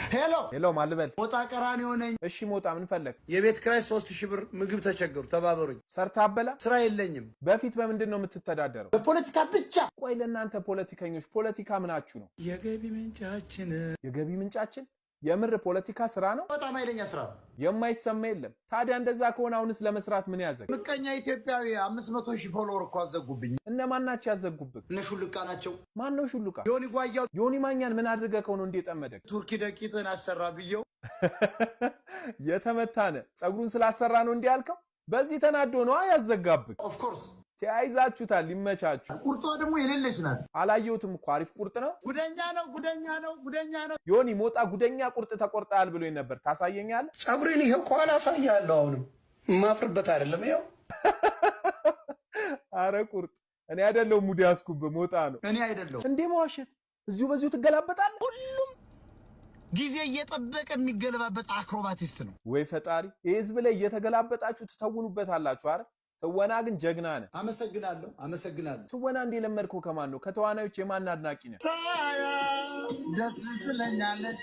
Hello። Hello፣ ማን ልበል? ሞጣ ቀራኒዮ ነኝ። እሺ ሞጣ፣ ምን ፈለግ? የቤት ኪራይ 3000 ብር፣ ምግብ ተቸገሩ፣ ተባበሩኝ። ሰርተህ አበላ? ስራ የለኝም። በፊት በምንድን ነው የምትተዳደረው? በፖለቲካ ብቻ። ቆይ፣ ለእናንተ ፖለቲከኞች ፖለቲካ ምናችሁ ነው? የገቢ ምንጫችን። የገቢ ምንጫችን? የምር ፖለቲካ ስራ ነው? በጣም ኃይለኛ ስራ ነው። የማይሰማ የለም። ታዲያ እንደዛ ከሆነ አሁንስ ለመስራት ምን ያዘግ? ምቀኛ ኢትዮጵያዊ 500,000 follower እኮ አዘጉብኝ። እነማን ናቸው ያዘጉብህ? እነ ሹልቃ ናቸው። ማን ነው ሹሉቃ? ዮኒ ጓያው። ዮኒ ማኛን ምን አድርገህ ከሆነ እንዴ ጠመደግ? ቱርኪ ደቂጥን አሰራ ብየው። የተመታነ ጸጉሩን ስላሰራ ነው እንዲህ ያልከው? በዚህ ተናዶ ነዋ ያዘጋብህ። Of course. ተያይዛችሁታል። ይመቻችሁ። ቁርጧ ደግሞ የሌለች ናት። አላየሁትም እኮ፣ አሪፍ ቁርጥ ነው። ጉደኛ ነው፣ ጉደኛ ነው፣ ጉደኛ ነው። ዮኒ፣ ሞጣ ጉደኛ ቁርጥ ተቆርጠሃል ብሎኝ ነበር። ታሳየኛለህ? ጸጉሬን ይኸው ከኋላ አሳያለሁ። አሁንም የማፍርበት አይደለም። ይኸው። አረ ቁርጥ እኔ አይደለሁም ሙድ ያስኩብህ፣ ሞጣ ነው። እኔ አይደለሁም። እንዴ መዋሸት! እዚሁ በዚሁ ትገላበጣለህ። ሁሉም ጊዜ እየጠበቀ የሚገለባበት አክሮባቲስት ነው። ወይ ፈጣሪ! ይህ ህዝብ ላይ እየተገላበጣችሁ ትተውኑበታላችሁ። አረ ትወና ግን ጀግና ነህ። አመሰግናለሁ፣ አመሰግናለሁ። ትወና እንደ የለመድከው ከማን ነው? ከተዋናዮች የማን አድናቂ ነህ? ሳያ ደስ ትለኛለች።